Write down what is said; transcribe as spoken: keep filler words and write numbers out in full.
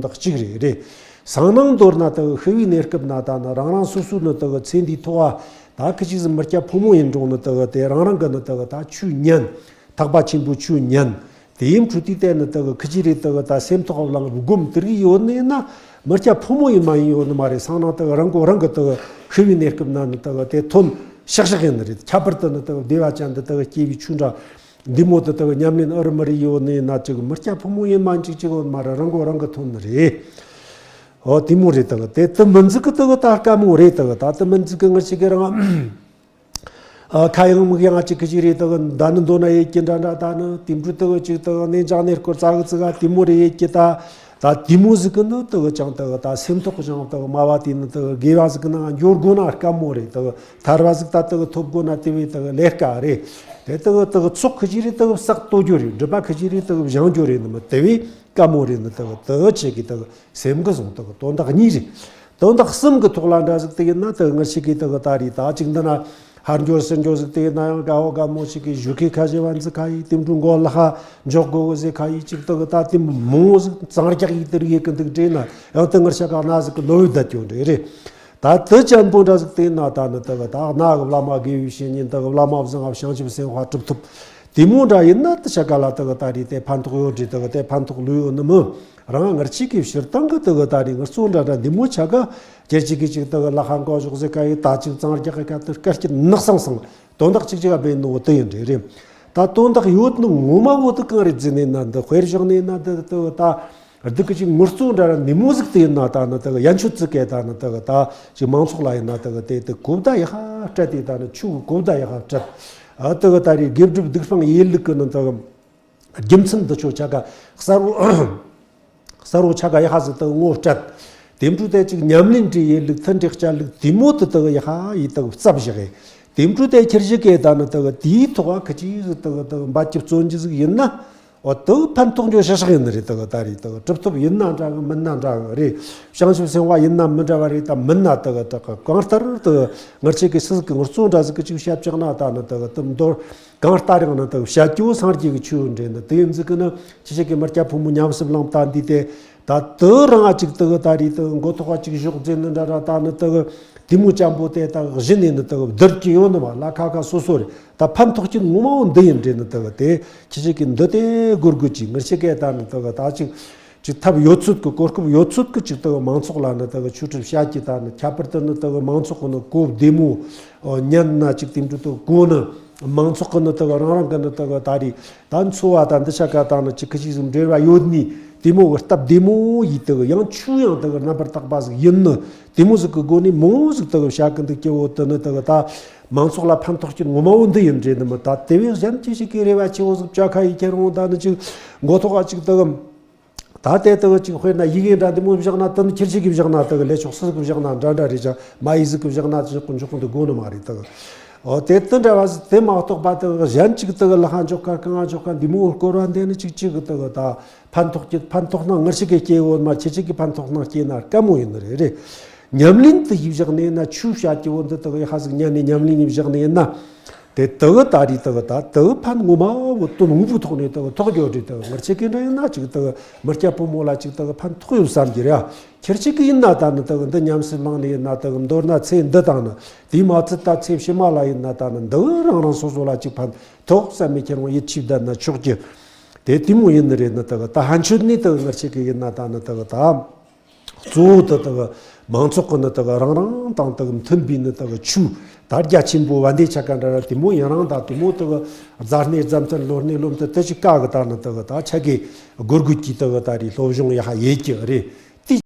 དག་གཅིག་རེད་རེད། སང་ནང་མདོར་ན་དག་ཤི་བའི་གནས་སྐབས་ན་ད་ནི་རང་རང་སོ་སོའི་ནི་དག་ཚེ་འདིའི་ཐོག་ད་ཁི་ཅིག་ཟིག་མི་སྐྱ་ཕོ་མོ་ཡིན་རུང་ནི་དག་དེ་རང་རང་གི་ནི་དག་ད་ཆོས་ཉན། ཐེག་པ་ཆེན་པོའི་ཆོས་ཉན། དེའི་འཕྲོས་དུས་དེ་ནི་དག་ཁི་ཅིག་རེད་དག་ད་སེམས་ཐོག་བླངས་སྒོམ་དེ་རིགས་ཡོད་ནི་ན། མི་སྐྱ་ཕོ་མོ་ཡིན་མ་ཡིན་ཡོད་ནི་མ་རེད། སང་ནང་དག་རང་གོ་རང་གི་དག་ཤི་བའི་གནས་སྐབས་ན་ནི་དག་དེ་ཐོན་ཤག་ཤག་ཡིན་ནི་རེད། ཁྱད་པར་དུ་ནི་དག་བདེ་བ་ཅན་དུ་དག་སྐྱེ་བའི་ཆོས་འདྲ། འདི་མོ་དེ་དག་ཉམས་ལེན་ཨུ་རུ་མི་རེ་ཡོད་ནི་ན་ཅིག་མི་སྐྱ་ཕོ་མོ་ཡིན་མ་ཅིག་ཅིག་ཡོད་མ་རེད། རང་གོ་རང་གི་ཐོན་ནི་རེད། ཨོ་དེ་མོ་རེད་དག་དེ་དེ་མི་འཛིག་གི་དག་ད་དཀའ་མོ་རེད་དག་ད་དེ་མི་འཛིག་གི་ངར་ཞིག་གི་རང་ཨ་ཁ་ཡང་མིག་ཡང་ཅིག་གི་ཅིག་རེད་དག་ད་ནི་མདོར་ན་ཡེད་ཀྱི་འདྲ་འདྲ་ད་ནི་དེ་འཕྲོ་དག་ཅིག་དག་ནས་འཇག་ནས་སྐོར་ཙག་གི་ཙི་ག་དེ་མོ་རེད་ཡེད་ཀྱི་ད། ད་དེ་མོ་ཟིག་གི་ནི་དག་ཅང་དག་ད་སེམས་ཐོག་ཅང་དག་མ་བ་དེ་ནི་དག་དགེ་བ་ཟིག་གི་ནང་འབྱོར་དགོས་ན་དཀའ་མོ་རེད་དག་ཐར་བ་ཟིག་ད་དག་ཐོབ་དགོས་ན་དེ་བས་དག་ལས་དཀའ་རེད། དེ་དག་དག་ཚོགས་ཁི་ཅིག་རེད་དག་བསགས་གཏོད་རྒྱུ་རེད། སྒྲིབ་པ་ཁི་ཅིག་རེད་དག་སྦྱང་རྒྱུ་རེད་ནི་མི་དེ་བས་དཀའ་མོ་རེད་ནི་དག་དག་ཆེ་གི་དག་སེམས་གི་བཟུང་དག་དོན་དག་གཉིས་རེད། དོན་དག་གསུམ་གི་ཐོག་ལ་འདྲ་ཟིག་དེ་ཡིན་ན་དག་ངར་ཞིག་གི་དག་ད་རེད་ད་ཅིག་འདི་ན། ཧར་འགྱོ་ཟུར་འགྱོ་ཟིག་དེ་ཡིན་ན་ཡང་དགའ་བོ་དགའ་མོ་ཞིག་གིས་བཞུགས་ཁའི་ཁ་ཞེ་བ་འཛི་ཁ་ཡིས་དེ་འབྲུ་མགོ་ལག་ཁ་འཇོག་དགོ་གི་ཟེ་ཁ་ཡིས་ཅིག་དག་ད་དེ་མོ་ཟིག་གཙང་རྒྱག་ཡིག་དེ་རིགས་ཡེ་གི་འདུག་དྲན་ན་ཡང་དེ་ངར་ཤ་ཁ་ན་ཟིག་གི་ལོ་བའི་བསྡད་ཀྱོ་འདྲ་རེད། ད་དེ་ཅན་པོ་འདྲ་ཟིག་དེ་ཡིན་ན་ད་ནི་དག་ད་གནའ་གི་བླ་མ་དགེ་བའི་བཤེས་གཉེན་དག་བླ་མ་བཟང་ང་བྱང་ཆུབ་སེམས་དཔའ་གྲུབ་ཐོབ་དེ་མོ་འདྲ་ཡིན་ན་དེ་ཤ་ཁ་ལ་དག་ད་རེད་དེ་ཕན་ཐོགས་ཡོད་འདྲ་དག་དེ་ཕན་ཐོགས་ལོས་ཡོད་ནི་མི། རང་ངར་ཅིག་གི་ཕྱིར་བཏང་གི་དུ་གི་ད་རེས་ངར་གཙོ་འདྲ་འདྲ་འདི་མོ་ཆ་ག་ཁྱེར་ཅིག་གི་ཅིག་དུ་གི་ལ་ཧ་འགོ་ཞོག་ཟེ་ག་ཡི་ད་ཅིག་གཙང་རྒྱག་གི་ཀ་དུ་སྐར་སྐྱིད་ནག་སང་སང་དོན་དག་ཅིག་ཅིག་ག་བེད་ནོ་དུ་ཡིན་འདྲ་རེད། ད་དོན་དག་ཡོད་ནི་ངོ་མ་བོ་དུ་གང་རེད་ཟེར་ནས་ན་འདི་དཔེར་བཞག་ནས་ན་འདི་དུ་ད་སྡུག་གི་ཅིག་ངར་གཙོ་འདྲ་འདྲ་འདི་མོ་ཟིག་དུ་ཡིན་ན་ད་ནི་དུ་གི་ཡན་ཆོད་ཙི་གེ་ད་ནི་དུ་གི་ད་ཅིག་མང་ཚོགས་ལ་ཡིན་ན་དུ་གི་དེ་དུ་གོ་བརྡ་ཡག་ཧ་སྤྲད་དེ་ད་ནི་ཆུ་གི་གོ་བརྡ་ཡག་ཧ་སྤྲད། ཨ་དུ་གི་ད་རེས་དགེ་སྒྲུབ་སྡིག་སྤང་ཡེ་ལུགས་གི་ནི་དུ་གི་རྒྱུ་མཚན་འདི་ཆོ་ཆ་ག་གསར་བོ་གསར་བོ་ཆ་ག་ཡ་ཧ་ཟི་དག་ངོ་སྤྲད། དེ་འཕྲོ་དེ་ཅིག་ཉམས་ལེན་བྲིས་ཡེ་ལུགས་མཐུན་འགྲིག་བྱ་ལུགས་དེ་མོ་དུ་དག་ཡ་ཧ་ཡི་དག་བཙབ་བཞག་ཡེ། དེ་འཕྲོ་དེ་ཁྱེར་བཞི་གེ་ད་ནི་དག་དེའི་ཐོག་ཁ་ཅིག་ཟི་དག་དག་འབད་ཀྱི་བརྩོན་གྱི་ཟིག་ཡིན་ན། འོ་དུ་ཕན་ཐོགས་འགྱོ་ཤ་ཤག་ཡིན་ནི་རེད། དག་ད་རེད་དག་གྲུབ་ཐོབ་ཡིན་ན་འདྲ་གི་མིན་ན་འདྲ་གི་རེད། བྱང་ཆུབ་སེམས་དཔའ་ཡིན་ན་མི་འདྲ་བ་རེད། ད་མིན་ན་དག་དག་གང་ལྟར་དུ་ངར་ཆེ་གི་སི་ཟིག་གི་ངར་གཙོ་འདྲ་ཟིག་གི་ཅིག་བཤད་བཅག་ན་ད་ནི་དག་དུ་མདོར། གང་ལྟར་ཡང་ན་དག་བྱ་སྐྱོ་སངས་རྒྱས་ཀྱི་ཆོས་འདྲེན་ནི་དེ་ཡིན་ཟིག་གི་ནི་ཁྱི་ཤེས་ཀྱི་མི་སྐྱ་ཕོ་མོ་ཉམས་སུ་བླངས་ད་འདི་དེ་ད་དུ་རང་ཨ་ཅིག་དག་ད་རེད་དག་མགོ་ཐོག་ཨ་ཅིག་ཞོག་རྫས་ནི་འདྲ་འདྲ་ད་ནི་དག་དེ་མོ་ཅན་པོ་དེ་དག་གཞི་ནས་ནི་དག་བསྡུར་གྱི་ཡོད་ནི་མ་ལ་ཁ་ཁ་སོ་སོ་རེད། ད་ཕན་ཐོགས་ཀྱི་ངོ་མ་བོ་འདི་ཡིན་འདྲེན་ནི་དག་དེ་ཁྱི་ཤེས་ཀྱི་འདི་དེ་སྒོར་དགོས་ཀྱི་ངར་ཤེས་ཀའི་ད་ནི་དག་ད་ཅིག་ཅིག་ཐབས་ཡོད་ཚོད་ཀྱི་གོ་སྐབས་ཡོད་ཚོད་ཀྱི་ཅིག་དག་མང་ཚོགས་ལ་ནི་དག་ཆོས་ཁྲིད་བྱ་རྒྱུ་ད་ནི་ཁྱད་པར་དུ་ནི་དག་མང་ཚོགས་ཀྱི་ནི་གོ་བདེ་མོ་ཉན་ན་ཅིག་དེ་འདྲ་དུ་གོ་ནི་མང་ཚོགས་ཀྱི་ནི་དག་རང་རང་གི་ནི་དག་ད་རེད་ད་འཚོ་བ་ད་འདི་ཆ་ག་ད་ནི་ཅིག་ཁི་ཅིག་ཟིག་འབྲེལ་བ་ཡོད་ནི་དེ་མོ་གི་སྟབས་བདེ་མོ་ཡི་དག་ཡང་ཆོས་ཡང་དག་རྣམ་པར་དག་པ་ཟིག་ཡིན་ནི་དེ་མོ་ཟིག་གི་སྒོ་ནས་མང་བོ་ཟིག་དག་བྱ་གི་འདུག་སྐྱེ་བོ་དུ་ནི་དག་ད་མང་ཚོགས་ལ་ཕན་ཐོགས་ཀྱི་ངོ་མ་བོ་འདི་ཡིན་འདྲེན་ནི་མི་ད་དེ་བས་གཞན་ཅི་ཞིག་གི་རེ་བ་ཆེ་བོ་ཟིག་བཅའ་ཁ་ཡི་ཁྱེར་འོང་ད་ནི་ཅིག་མགོ་ཐོག་ག་ཅིག་དག་ད་ལྟའི་ལྟ་བུ་ཅིག་དཔེར་ན་ཡི་གེ་འདྲ་འདི་མོ་བཞག་ན་དོན་ཁྱེར་ཅིག་གིས་བཞག་ན་དག་ལས་ཆོག་སྲིད་གིས་བཞག་ན་འདྲ་འདྲ་རེད་ཅག་མ་ཡི་ཟིག་གིས་བཞག་ན་ཅིག་ཀུན་ཆོག་གི་འདུག་དགོས་ནི་མ་རེད་དག་འོ་དེ་དེ་འདྲ་བ་ཟིག་དེ་མ་གཏོགས་པ་དག་གཞན་ཅིག་དག་ལ་ཧ་འཇོག་ཁ་གང་འཇོག་ཁ་འདི་མོ་སྐོར་བ་འདི་ནི་ཅིག་ཅིག་གི་དག་ད་ཕན་ཐོགས་ཀྱི་ཕན་ཐོགས་ན་ངར་ཞིག་གི་སྐྱེ་བོ་མ་ཁྱེར་ཅིག་གི་ཕན་ཐོགས་ན་སྐྱེ་ན་དཀའ་མོ་ཡིན་ནི་རེད་རེད། ཉམས་ལེན་དུ་ཡིས་བཞག་ནས་ན་ཆོས་བྱ་སྐྱེ་བོ་འདི་དག་ཡི་ཧ་ཟིག་ཉན་ནས་ཉམས་ལེན་ཡིས་བཞག་ནས་ན། དེ་དག་ད་རེས་དག་ད་དག་ཕན་ངོ་མ་བོ་དོན་དངོས་པོའི་ཐོག་ནས་དག་ཐོག་འགྱོ་དུས་དག་ངར་ཆེ་གེ་འདྲ་ཡིན་ན་ཅིག་དག་མི་སྐྱ་ཕོ་མོ་ལ་ཅིག་དག་ཕན་ཐོགས་ཡོད་བསམ་གྱི་རེད། ཁྱེར་ཆེ་གེ་ཡིན་ན་ད་ནི་དག་འདི་ཉམས་སུ་བླངས་ནས་ཡིན་ན་དག་མདོར་ན་ཚེ་འདི་དང་ནི་དེའི་མ་ཚད་ད་ཚེ་ཕྱི་མ་ལ་ཡིན་ན་ད་ནི་འདི་རང་རང་སོ་སོ་ལ་ཅིག་ཕན་ཐོགས་བསམ་མེད་ཁྱེར་འོང་ཡིད་ཆེས་བསྡད་ན་ཆོག་གི། དེ་དེ་མོ་ཡིན་ནི་རེད་ནི་དག་ད་ཕན་ཆོད་ནི་དག་ངར་ཆེ་གེ་ཡིན་ན་ད་ནི་དག་ད། གཙོ་བོ་དེ་དག་མང་ཚོགས་ཀྱི་ནི་དག་རང་རང་དང་དག་མཐུན་པའི་ནི་དག་ཆོས་དར་རྒྱ་ཆེན་པོ་བ་འདི་ཆ་ག་འདྲ་ར་དེ་མོ་ཡིན་རང་ད་དེ་མོ་དག་རྫ་སྣེ་རྫ་མཐུན་ལོ་སྣེ་ལོ་མཐུན་དེ་ཅིག་ཀ་གི་ད་ནི་དག་ད་ཆ་གི་སྒོར་སྒོར་གྱི་དག་ད་རེས་སློབ་སྦྱོང་ཡ་ཧ་ཡེད་ཀྱི་རེད།